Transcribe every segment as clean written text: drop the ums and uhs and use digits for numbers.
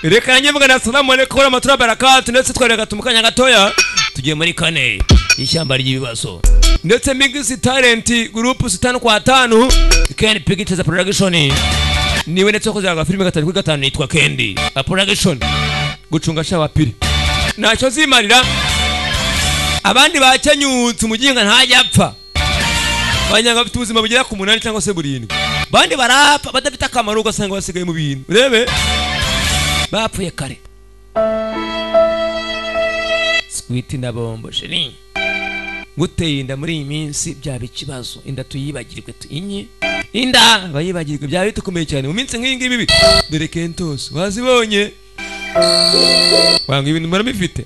Reka nyevuga na salamu alaykum wa rahmatullahi wa barakatuh, ndetse twareka tumukanya gatoya tugiye muri kane ishyamba ry'ibibazo. Ndetse Mix Talent Group 5 kwa 5 Ken Pictures Production niwe ndetse wakoze aga filime 5 kuri 5 yitwa Kendi Production gucunga shawa pili. Ntacyo zimarira abandi bakenyutse umuginga ntajya apfa. Abanyanga bafite ubuzima bugera ku 8 cyangwa se 7. Bandi barapfa badafite akamaro ugasanga basigaye mu bintu. Urebe bapfuye kare. Sweet na bombo sheri. Guteye inda muri iyi minsi byaba ikibazo. Inda tuyibagirwe tuinye. Inda bayibagirwe byaba bitukomeye cyane mu minsi nk'iyi ngibi. Dore Kentos wazibonye. Wanga ibintu murabifite.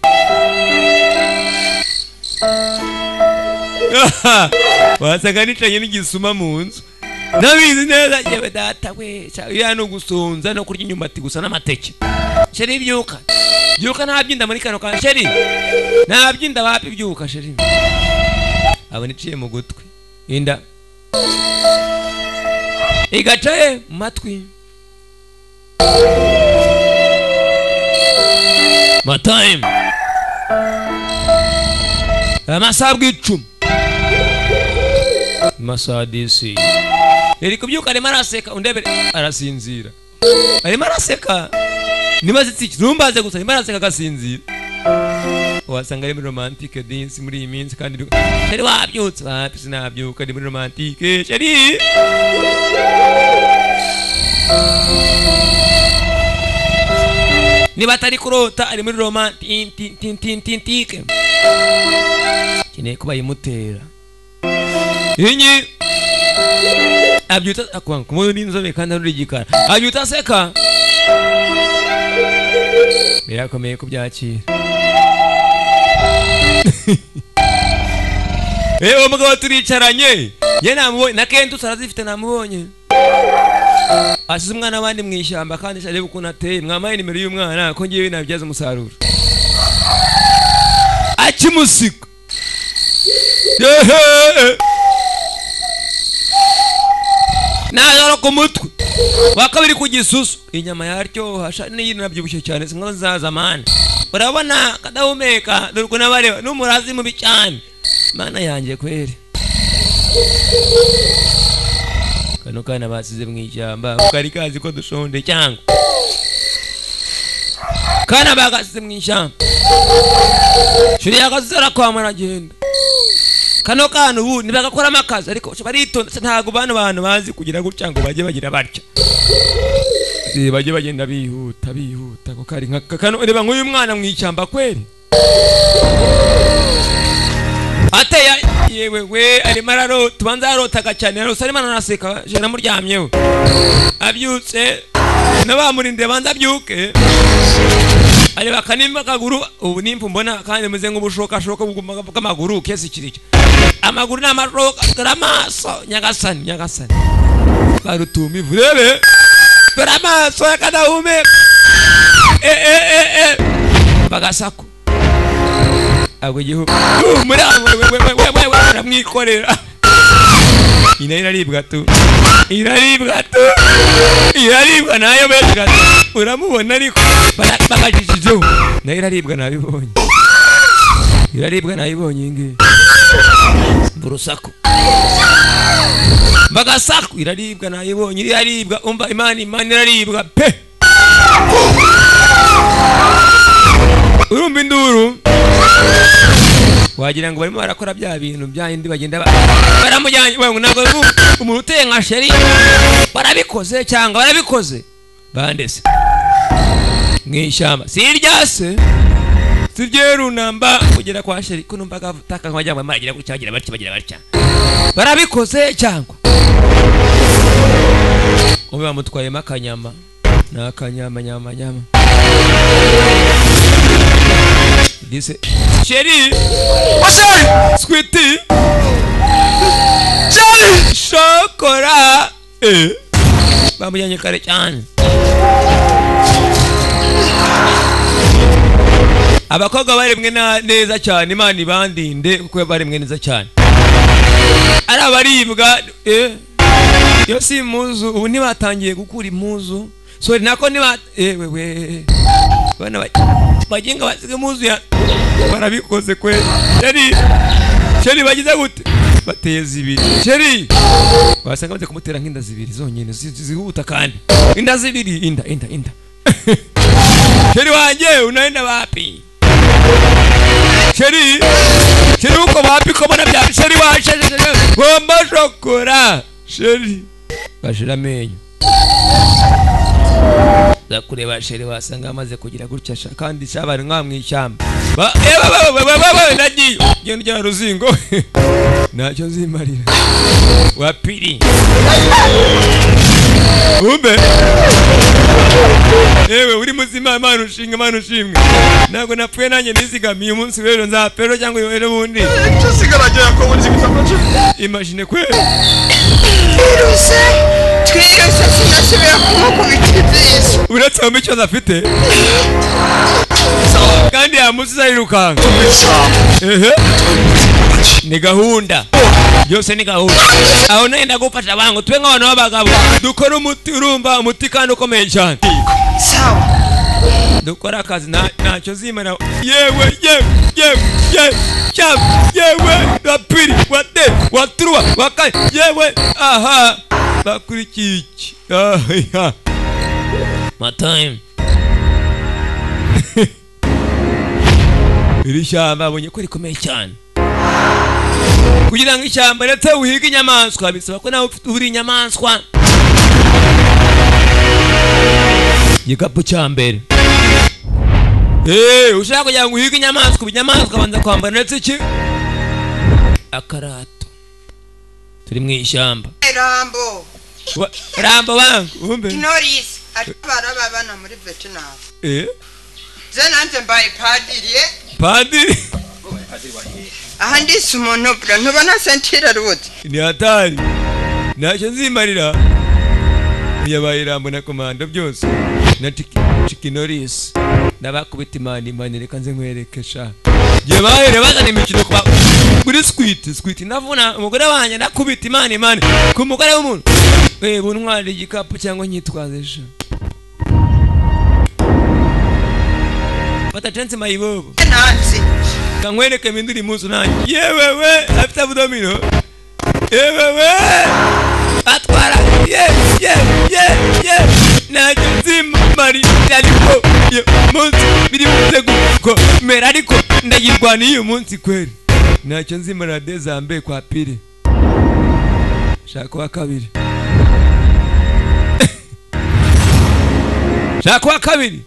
Wasaga nicanye n'igisuma mu nzu. Nabizi neza yewe data we, ya no gusonza no kurya inyumbati gusa n'amateke. Sheri byuka. Byuka ntabyinda muri kano ka sheri. Ntabyinda wapi byuka sheri. Abone iciye mu gutwi. Inda. Igacaye mu matwi. My time. Amasaha bw'icumi. Amasaha DC. Eri kubyuka arimo araseka undebere arasinzira. Arimo araseka. Nimaze tsiki numbaze gusa arimo araseka agasinzira. Wasanga ari muri romantique dance muri iyi minsi kandi sheri wabyutse wapi sinabyuka ndi muri romantique sheri. Niba atari kurota ari muri romantike. Keneye kuba yimutera. Inyi abyuta akwanga kumwe n'inzobe kandi ari igikara. Abyuta aseka. Birakomeye kubyakira. Eh umugabo turicaranye. Ye namubonye na Kentu sarazifite namubonye. Asize umwana wandi mu ishyamba kandi arebe ukuntu ateye. Mwamaye nimero y'umwana ko ngiye nabyaza umusaruro. Akimusika. Yehe. Nayoro ku mutwe. Wakabiri ku gisusu. Inyama yaryo hasha niyi nabyibushye cyane sinko za zamani. Urabona kadahumeka dore ukuntu abareba n'umurazi mubi cyane. Mana yanjye kweri. Kano kana basize mu ishyamba kari kazi ko dushonde cyangwa kana bagasize mu ishyamba. Shuri yakazara kwa maragenda. Kano kana ubu nibagakora amakazi ariko baritonda ntago bano bantu bazi kugira gutya ngo bajye bagira batya. Bajye bagenda bihuta bihuta ko kari nka kano reba nk'uyu mwana mu ishyamba kweri. Ateye yewe we arimo ararota tubanza arotaga cyane arose arimo aranaseka je namuryamyeho. Abyutse nabamurinde banza abyuke. Areba kanimba kaguru ubu nimpu mbona kandi muze nk'ubushoka shoka bw'amaguru kese kiricyo. Amaguru n'amashoka dore amaso nyagasani nyagasani. Barutumi vurebe dore amaso yakadahumeka. Bagasako. Agwe gihu muri we aramwikorera. Ina iraribwa tu. Iraribwa tu. Iraribwa nayo bega. Uramubona ariko bagajishijeho. Nayo iraribwa nabibonye. Iraribwa nabibonye ngi. Burusako. Bagasako iraribwa nayibonye iraribwa umva Imana Imana iraribwa pe. Urumva induru. Wagira ngo barimo barakora bya bintu bya indi bagenda baramujyanye ngo ntabwo umuntu uteye nka sheri barabikoze cyangwa barabikoze bandese mwishyamba sirya se sirye runamba kugera kwa sheri kuno mbaga taka nkajya ngo maragira gutya bagira batya bagira batya barabikoze cyangwa umwe bamutwayemo akanyama nakanyama nyama nyama. Dise Sheri Sheri Squeety Sheri Shokora bamujyanye kare cyane. Abakobwa baremwe neza cyane Imana ibandinde kuko baremwe neza cyane. Ari abaribwa iyo si impuzu ubu ntibatangiye gukura impuzu Sorry nako niba ewe we bana bajinga basige muzu ya barabikoze kwe. Chéri chéri bagize gute? Bateye zibiri. Chéri wasanga baze kumutera nk'inda zibiri zonyine zihuta kandi. Inda zibiri inda inda inda. Chéri wanje unaenda wapi? Chéri chéri uko wapi ko bona bya chéri waje ngomba shokora. Chéri bashira amenyo. Zakureba chéri wasanga amaze kugira gutya kandi cyabari nka mwishyamba. Ba ba nagiye genda ujya ruzingo. Ntacyo nzimarira. Wapiri. Umbe. Ewe uri muzima Imana ushinga Imana ushimwe. Ntabwo napfuye nanjye nizigamiye umunsi w'ejo nzapero cyangwa ejo bundi. Imagine kwe. Twiruse twiruse sinasubira kumukubita ibyisi. Uretse mu mico afite. Kandi yamusiza yirukanka. Ehe. Ni gahunda. Byose ni gahunda. Aho nenda gufasha bango twe nk'abantu b'abagabo dukora umuti urumva umuti kandi ukomeye cyane. Sawa. Dukora akazi ntacyo zimara. Yewe yewe yewe yewe yewe wa pili wa te wa truwa wa kane yewe aha bakurikiye iki? Ah my time. Iri shyamba abonye ko rikomeye cyane. Kugira ngo ishyamba ndetse uhige inyamaswa bisaba ko nawe uri inyamaswa. Igikapu cya mbere. Ushaka kugira ngo uhige inyamaswa, inyamaswa banza kwambara ndetse iki? Akarato. Turi mu ishyamba. Rambo. Rambo wangu, umbe. Norris atwara abana muri Vietnam. Je nanjye mbaye padiri. Padiri? Aha ndise umuntu bra ntubona sentira rubuze. Ni hatari. Ntacyo nzimarira. Yabaye Rambo na komando byose. Na Chikinoris. Nabakubita imani imani reka nze nkwereke sha. Giye bahere bazana imikino kwa kuri squit squit ndavuna umugore wanjye nakubita imani imani ku mugore w'umuntu. Buntwara igikapu cyangwa nyitwaze sha. Fata chance mayibobo. Nancy. Kankwereke minduri munsi nanjye. Yewe we afite abdomino. Yewe we atwara ye ye ye ye ntacyo nzimarira ariko uyu munsi biri buze gukomera ariko ndayirwaniye uyu munsi kweri. Ntacyo nzimarira dezambe kwa pili. Shaka wa kabiri. Shaka wa kabiri.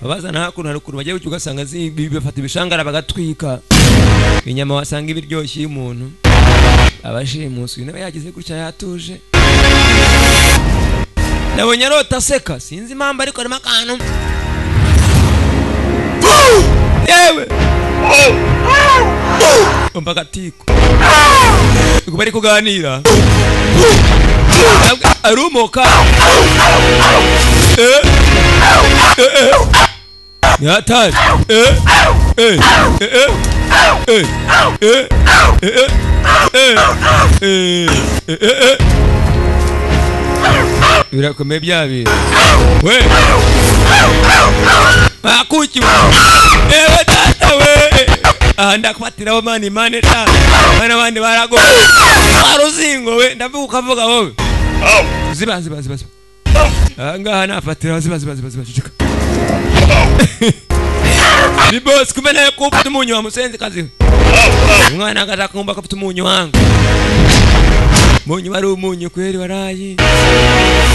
Abazana hakuno harukuru bagiye ugasanga bafata ibishangara bagatwika inyama wasanga ibiryoshye y'umuntu abashimuswe nawe yagize gutya yatuje. Nabonye arota aseka sinzi impamvu ariko arimo akantu. Yewe umva agatiko bari kuganira arumoka. Hatari. Birakomeye bya bintu. We bakuki ewe tata we aha ndakufatiraho mani mani ta bana bandi barago aruzingo we ndavuga ukavuga wowe. Ziba ziba ziba. Aha ngaha nafatiraho ziba ziba ziba ziba ceceka. Ni boss kumena ko ufite umunyu wa musenzi kazi. Umwana akaza kumva ko afite umunyu wangu. Munyu wari umunyu kweri warayi.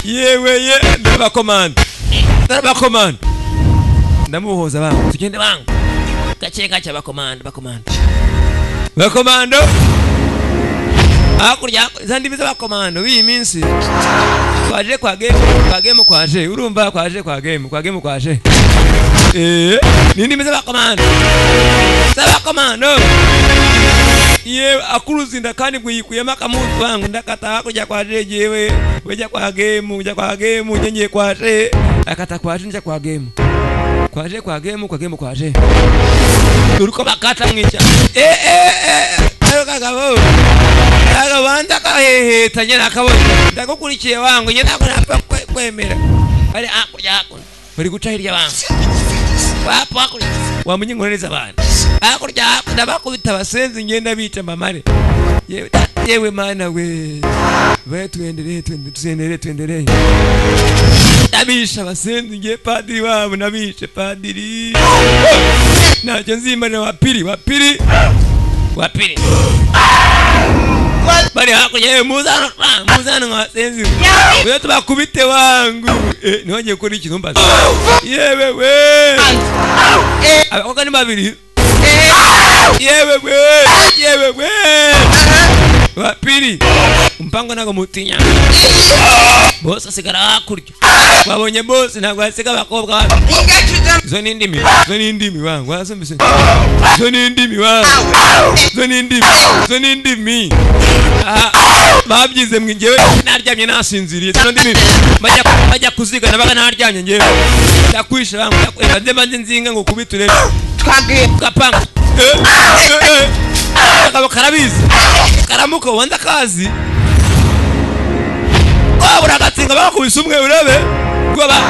Yewe ye ndabakomanda. Ndabakomanda. Ndamuhoza bangu. Tugende bangu. Gace gace bakomanda bakomanda. Bakomando. Hakurya zandi biza bakomando b'iyi minsi. Kwaje kwa game kwaje urumva kwaje kwa game kwa game kwaje. Nini biza bakomando. Bakomando. Yewe akuruzinda kandi bwiyikuyemo akamuzi wangu ndakata hakurya kwaje jewe wejya kwa game ujya kwa game ngiye kwaje akata kwaje njya kwa game kwaje kwa game kwa game kwaje uruko bakata mwica kagabo akabanda kaheheta nyina akabona ndagukurikiye wangu nyina ntabwo napfa Ndakwemera bari hakurya hakurya bari guca hirya bangu wapo hakurya wamenye inkorereza abantu hakurya hakurya bakubita abasenzi ngenda bica mamare. Yewe yewe mana we we tuendelee tuendelee tuendelee. Nabisha abasenzi ngiye padiri wabo nabishe padiri. Ntacyo nzimana wa pili wa pili wa pili. Bari hakurya muzano muzano abasenzi. Wewe tubakubite wangu. Ntiwagiye gukora ikintu mbaza. Yewe we. Abakobwa ni babiri. Yewe we. Yewe we. Wa pili. Umpango nago mutinya. Bose asigara hakurya. Babonye bose ntabwo asiga abakobwa. Izo ni indimi. Izo ni indimi wangu. Wasumvise. Izo ni indimi wangu. Izo ni indimi. Izo ni indimi. Babyize mwingewe naryamye nasinziriye. Izo ndimi bajya kuziga nabaga naryamye ngewe. Ndakwisha wangu. Ndakwenda banze nzinga ngo kubiture. Twagiye gapanga. Akabo karabizi. Karamuko wanda kazi. Wabura agatsinga bakubise umwe urabe. Gwaba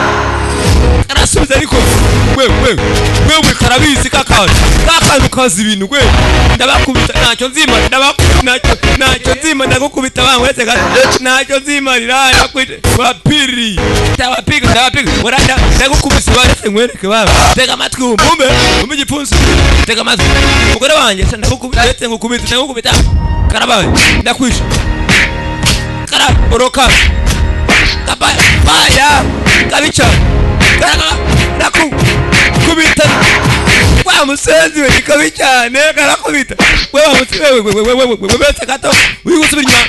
karasubiza ariko wewe wewe wewe karabizi kakazi kakazi kazi ibintu gwe ndabakubita ntacyo nzima ndabakubita ntacyo nzima ndagukubita bangwe wese ntacyo nzima riraya kwite wapiri ndabapiga ndabapiga uranda ndagukubise baretse nkwereke baba tega amatwi umbe umbe igipfunsi tega amatwi umugore wanjye ndagukubita ndetse ngukubita ndagukubita karabaye ndakwisha kara oroka kabaya baya kabicha naku kubita wa musenzi we kabi cyane karakubita we wa musenzi we we we we we betse gato uri gusubira inyuma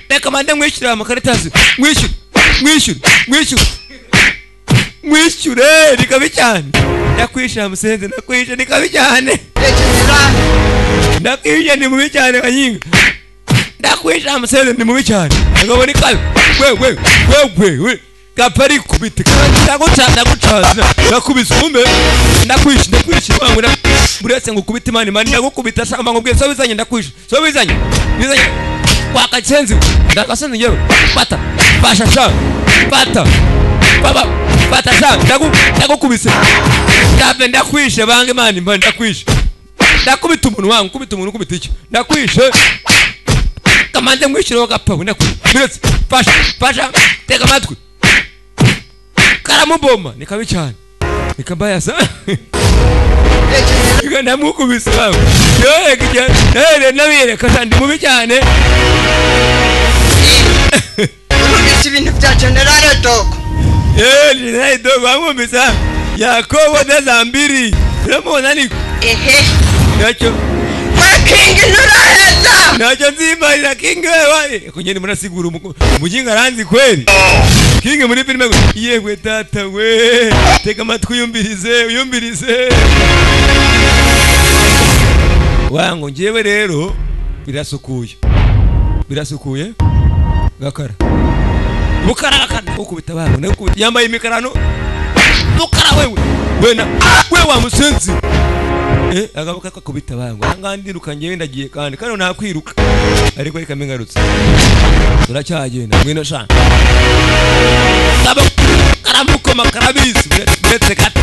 reka mande mwishyura amakaritasi mwishyure mwishyure mwishyure mwishyure ni kabi cyane ndakwisha musenzi ndakwisha ni kabi cyane ndakwisha ni mubi cyane kanyinga ndakwisha musenzi ni mubi cyane ngabo ni kabi we we we we kapari kubita ndaguca ndagucaza ndakubisa umbe ndakwisha ndakwisha wangu buretse ngo kubita imana imana ndagukubita shamba ngo bwese bizanye ndakwisha so bizanye bizanye wakacenzi ndakasenzi ngewe pata basha sha pata baba pata sha ndagukubise ndabe ndakwisha bange imana imana ndakwisha ndakubita umuntu wangu kubita umuntu kubita iki ndakwisha kamande mwishiro gapfa ndakwisha buretse fasha fasha tega amatwi karamuboma ni kabi cyane nikabaya sa ndamukubise baba yoye nabiyereka kandi mubi cyane urumvise ibintu bya General Dogo General Dogo amwumvise Yakobo na Zambiri uramubona niko ehe nacyo we King nuraheza nacyo nzimarira King wewe kunyeni murasigura umujinga aranzi kweli King muri filime yewe tata we tega amatwi uyumvirize uyumvirize wangu njewe rero birasukuye birasukuye gakara bukara gakara ukubita bangu nakubita yambaye imikarano bukara wewe wena we wa musenzi agabuka kakubita bangu ahangandiruka njewe ndagiye kandi kano nakwiruka ariko reka mengarutse turacyagenda ngwino sha karamukoma karabizi uretse gato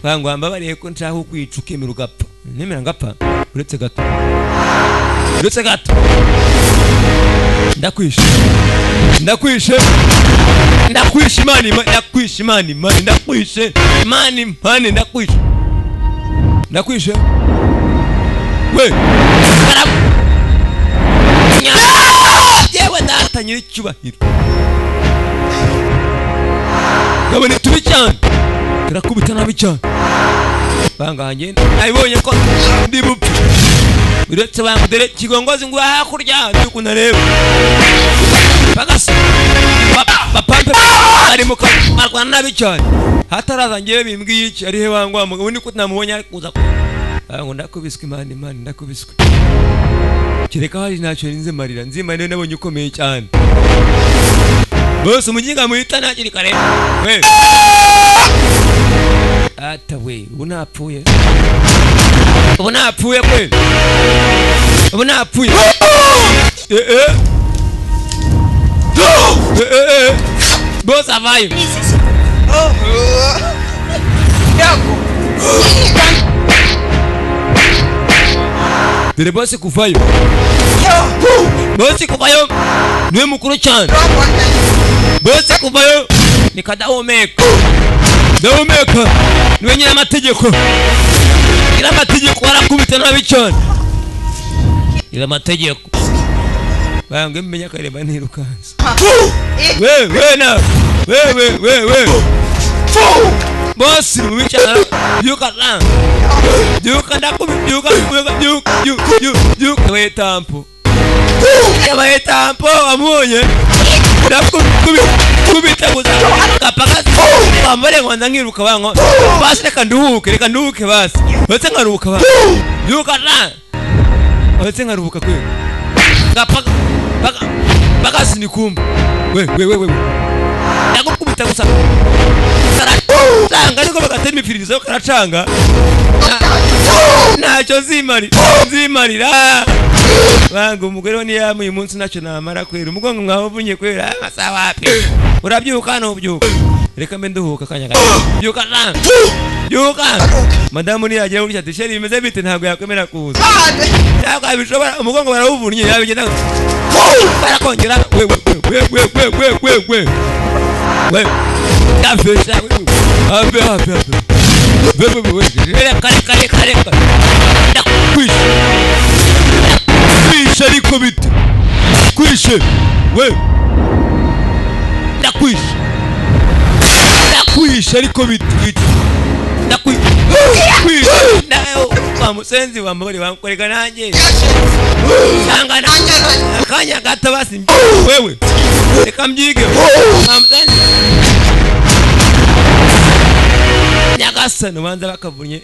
wangu ambabariye ko nshaka kwica ukemera ugapfa nemera ngapfa uretse gato uretse gato ndakwishe ndakwishe ndakwishe imana ndakwishe imana imana ndakwishe imana imana ndakwishe ndakwishe we yewe data nyiricyubahiro gabone tubi cyane turakubita nabi cyane banganye nabibonye ko ndi bupfe uretse bangu dore kigongozi ngo hakurya ndikunareba bagasa bapampe ari mu karwana nabi cyane hataraza ngewe bimbwiye iki ari he wangwa mugabo niko namubonye ari kuza ngo ndakubiswe imana imana ndakubiswe kireka hari ntacyo nze marira nzimarira nabonye ukomeye cyane bose umujinga muhita ntakiri kare we ata we ubu napfuye ubu napfuye kweli ubu napfuye Boss avayo. Dore boss kuvayo. Boss kuvayo niwe mukuru cyane. Boss kuvayo ni kadahumeka. Dahumeka niwe nyiri amategeko. Nyiri amategeko arakubita nabi cyane. Nyiri amategeko. Bange mmenya kareba nirukanze. We we na we we we we. Boss mubi cyane. Byuka la. Byuka ndakubyuka byuka byuka byuka we tampo. Yabaye tampo amubonye. Ndakubita gusa. Kapaka bambare ngo nkiruka bango. Basi reka nduhuke basi. Bose nkaruhuka basi. Byuka la. Bose nkaruhuka kwe. Kapaka baka baka sinikumba. We we we we. Ndakubita gusa. Karacanga niko bagatera imipirizo karacanga. Ntacyo nzimarira. Banga umugore we niyamu uyu munsi ntacyo namara kwera umugongo mwawuvunye kwera amasaha wapi. Urabyuka ntubyuka. Reka mbe nduhuka akanya gato. Byuka la. Byuka. Madamu niyagira gutya ati sheri bimeze bite ntabwo yakwemera kuza. Ntabwo abishobora umugongo barawuvunnye yabigenda. Barakongera we we we we we we we we. We. Afesha we. Abe abe abe. We we we. Reka reka reka reka. Ndakwishe. Kwishe ariko bite. Kwishe. We. Ndakwishe. Ndakwishe ariko bite. Ndakwishe. Nawe wa musenzi wa mbori wankorega nanjye. Sanga nanjye akanya gato basi wewe. Reka mbyige. Wa musenzi. Nyagasani ubanza bakavunye.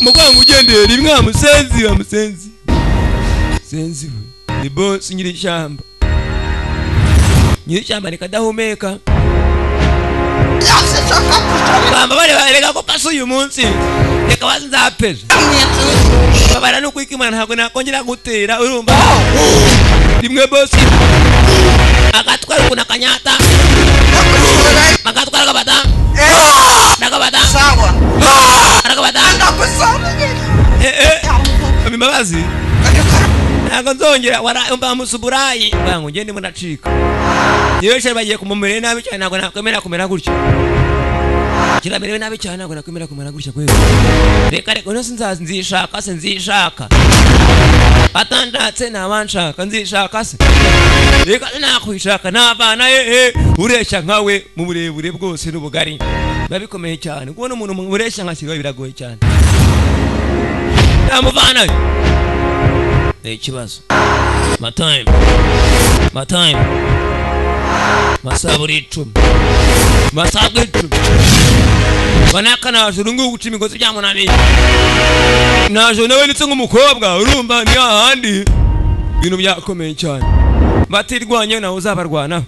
Umugongo ugendeye rimwe wa musenzi wa musenzi. Senzi we. Ni boss nyiri ishyamba. Nyiri ishyamba rikadahumeka. Bamba bari bareka ko pasi uyu munsi. Reka basi nzapeza. Babara no kwikimana ntabwo nakongera gutera urumva. Rimwe boss agatwara kuna kanyata. Agatwara kabata. Nakabata. Sawa. Nakabata. Imbabazi. Ntabwo nzongera wara musuburayi. Bango ngende munacika. Yewe shari bagiye kumumere nabi cyane ntabwo nakwemera kumera gutya. Kiramerewe nabi cyane ntabwo nakwemera kumera gutya kwe. Reka reka no sinzazi nzishaka se nzishaka. Atandatse nabanshaka nzishaka se. Reka nakwishaka nabana ureshya nkawe mu burebure bwose n'ubugari. Babikomeye cyane kubona umuntu ureshya nka Kirwa biragoye cyane. Namuvana. Ikibazo. My time. My time. Masaburi 10. Masaburi 10. Banaka naje urungu guca imigozi byamunaniye. Naje nawe ndetse nk'umukobwa urumva ni ahandi ibintu byakomeye cyane. Batirwanye nawe uzabarwana.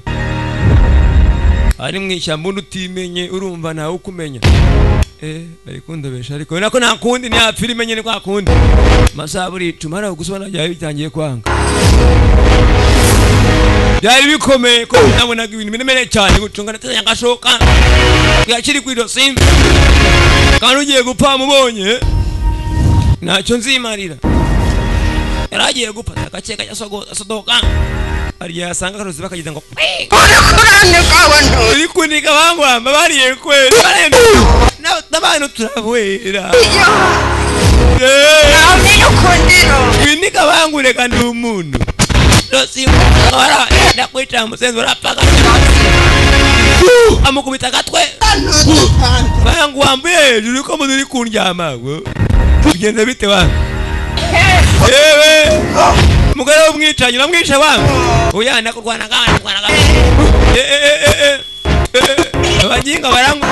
Ari mu ishyamba utimenye urumva nawe ukumenya. Bari kundobesha ariko nako nta kundi ni apfira imenye ni kwa kundi. Masaburi 10 hara gusubana byari bitangiye kwanga. Byari bikomeye ko nabonaga ibintu biremereye cyane gucunga natanya ngashoka. Yakiri ku ijosi. Kandi ugiye gupfa mubonye. Ntacyo nzimarira. Yaragiye gupfa agake asodoka. Ariya asanga karozi bakagize ngo uri kunika bangwamba bariye kweli. N'abantu turabwera. Winika bangureka ndi umuntu. Ora ndakwita musenzi urapaka. Amukubita agatwe. Bangu wambuye hejuru ko uri kundyama. Bigenze bite wangu? Yewe. Umugore w'umwicanyi uramwishe wangu. Oya ndakurwana ndakurwana. Abajinga barangu.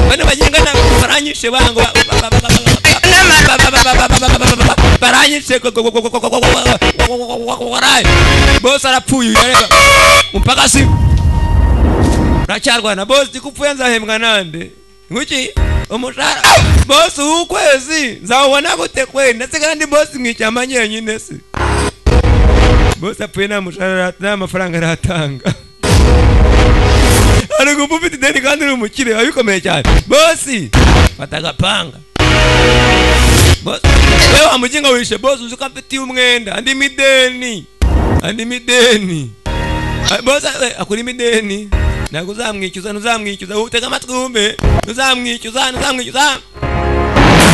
Bane bajinga baranyishe bangu. Baranyishe boss arapfuye yareba. Mpaka si. Uracyarwana boss ndikupfuye nzahembwa nande. Nguki umushahara boss w'ukwezi nzawubona gute kweli ndetse kandi boss mwicyama nyenyine se. Boss apfuye nta mushahara nta mafaranga aratanga. Ari gupfa ufite ideni kandi uri umukire, biba bikomeye cyane. Bosi fata agapanga. Bosi wewe wa mujinga wishe bosi, uzi ko amfitiye umwenda, andi mideni, andi mideni. Bosi akuri mideni, ntabwo uzamwishyuza, ntuzamwishyuza. Utega amatwi wumve, ntuzamwishyuza, ntuzamwishyuza,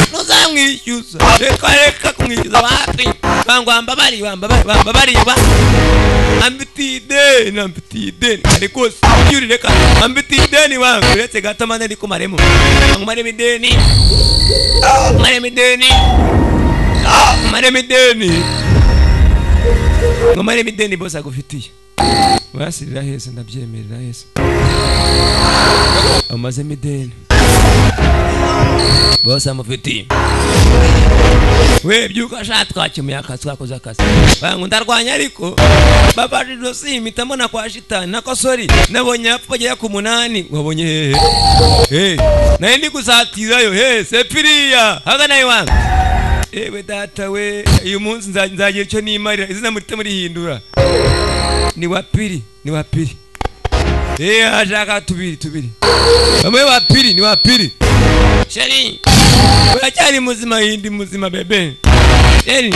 ntuzamwishyuza. Reka reka kumwishyuza wapi? Bangwa mbabari, bambabari, bambabari ba. Amfitiye ideni, amfitiye ideni. Ariko yuri reka amfitiye ideni wangu. Uretse gato mane ndiko maremo. Maremo ideni. Maremo ideni. Maremo ideni. Ngo maremo ideni boss agufitiye. Wasirira hese ndabyemerera hese. Amazemo ideni. Boss amufitiye. We byuka sha twakemuye akazi, twakoze akazi. Bangu ndarwanya ariko bafashe ijosi impita mbona kwa shitani nako sorry nabonye apfa bagera ku 8 wabonye hehe? Naye ndi gusatirayo he sepiriya hagana iwangu. Ewe data we, uyu munsi nzagira icyo nimarira, izina murite murihindura. Ni wa pili, ni wa pili. Ashaka tubiri tubiri. Bamwe wa pili, ni wa pili. Sheri, uracyari muzima hindi muzima bebe. Sheri,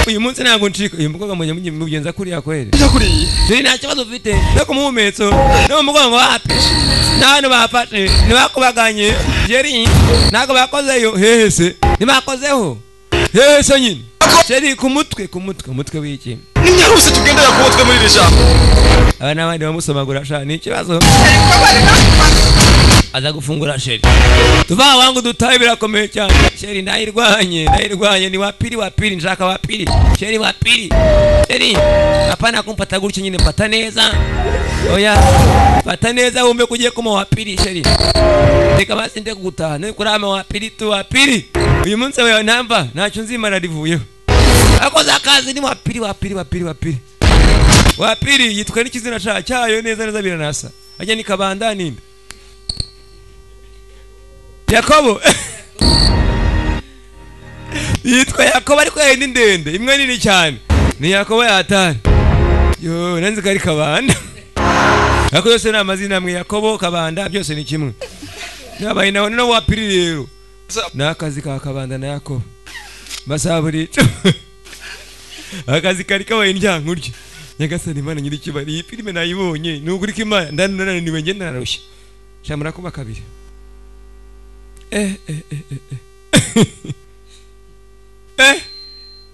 uyu munsi ntabwo ncika. Uyu mukobwa mwenye mugenza kuriya kweli. Sheri nta kibazo ufite, no ku muhumetso, no mu mugongo wapi. Nta hantu bafashe, ntibakubaganye. Sheri, ntabwo bakozeyo hehe se. Ntibakozeho. Hehe se nyine. Sheri ku mutwe, ku mutwe, umutwe w'iki? Ninyaruse tugendera ku mutwe muri iri jambo. Aba n'abandi bamusomagura sha, ni ikibazo. Aza gufungura sheri. Tuva wangu dutaye birakomeye cyane. Sheri ndayirwanye, ndayirwanye ni wa pili, wa pili nshaka wa pili. Sheri wa pili. Sheri hapana kumfata gutyo nyine, mfata neza. Oya, fata neza wumve kugiye kuma wa pili sheri. Reka basi nde kugutaha, ne kurama wa pili tu wa pili. Uyu munsi wewe namba ntacyo nzimara rivuyeho. Akoze akazi ni wa pili, wa pili, wa pili, wa pili. Wa pili yitwa n'ikizina cyayo neza neza biranasa. Ajya ni Kabanda ninde? Yakobo. Yitwa Yakobo ariko yari ndende, imwe nini cyane. Ni Yakobo yatari. Yo, nanzi kari Kabanda. Ariko yose ni amazina amwe, Yakobo, Kabanda byose ni kimwe. Nabaye nawe no wa pili rero. Nakazi ka Kabanda na Yakobo. Basaburi. Akazi kari kabaye indyankurye. Nyagasani Imana nyirikibari, iyi filime nayibonye, nuguri ko Imana ndananiwe ngenda narushye. Shamura kuba kabiri.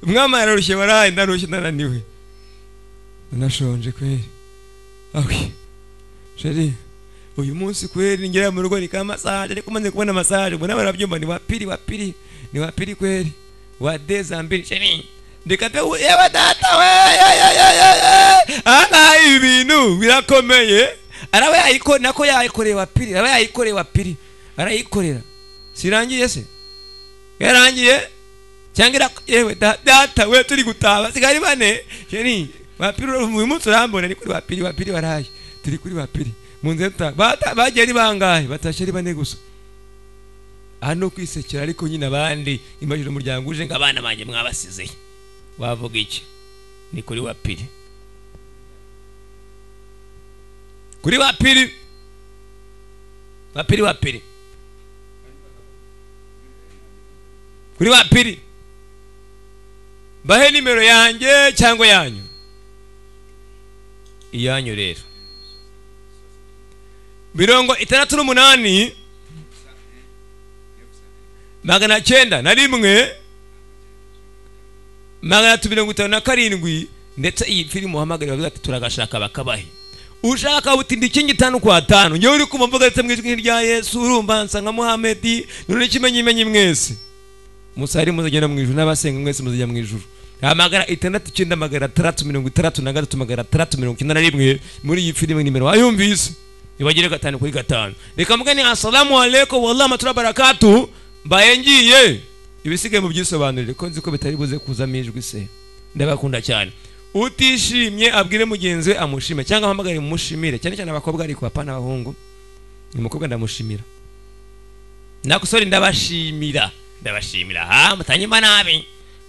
Umwami ararushye waraye, ndarushye ndananiwe. Nashonje kweli. Awi. Sheri, uyu munsi kweli ngera mu rugo ni ka massage, ariko maze kubona massage, mbona barabyumva ni wa pili, wa pili, ni wa pili kweli. Wa dezambiri sheri. Ndikate yewe data we. Aha ibintu birakomeye. Araba yayiko nako yayikoreye wa pili, araba yayikoreye wa pili. Arayikorera. Sirangiye se? Yarangiye? Cyangwa yewe data we turi gutaba sigari bane. Sheri, wa pili uyu munsi urambona ni kuri wa pili, wa pili waraye. Turi kuri wa pili. Munze bagiye ari bangahe? Batashe ari bane gusa. Hano kwisekera ariko nyine abandi imajije umuryango uje ngo abana banjye mwabasize. Wavuga iki? Ni kuri wa pili. Kuri wa pili. Wa pili, wa pili. Kuri wa pili. Bahe nimero yanjye cyangwa yanyu? Iyanyu rero. 68 901 357 ndetse iyi filime uhamagara bavuga ati turagashaka bakabahe. Ushaka uti ndi kingi 5 kwa 5 ngewe uri kumva mvuga ndetse mu ijwi rya Yesu urumva nsa nka Muhamedi none kimenyi menyi mwese. Musari muzagenda mu ijuru n'abasenga mwese muzajya mu ijuru. Hamagara 69 663 691 muri iyi filime nimero wayumvise. Nibagire 5 kuri 5. Reka mugani assalamu alaikum wallahi matura barakatu mbaye ngiye. Ibisigaye mu byisobanurire ko nzi ko bitari buze kuzamo ijwi se. Ndabakunda cyane. Utishimye abwire mugenzi we amushime cyangwa ahamagare mumushimire, cyane cyane abakobwa ariko apana abahungu. Ni umukobwa ndamushimira. Nakusori ndabashimira. Ndabashimira. Ha mutanyima nabi.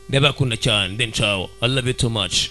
Ndabakunda cyane. Then ciao. I love you too much.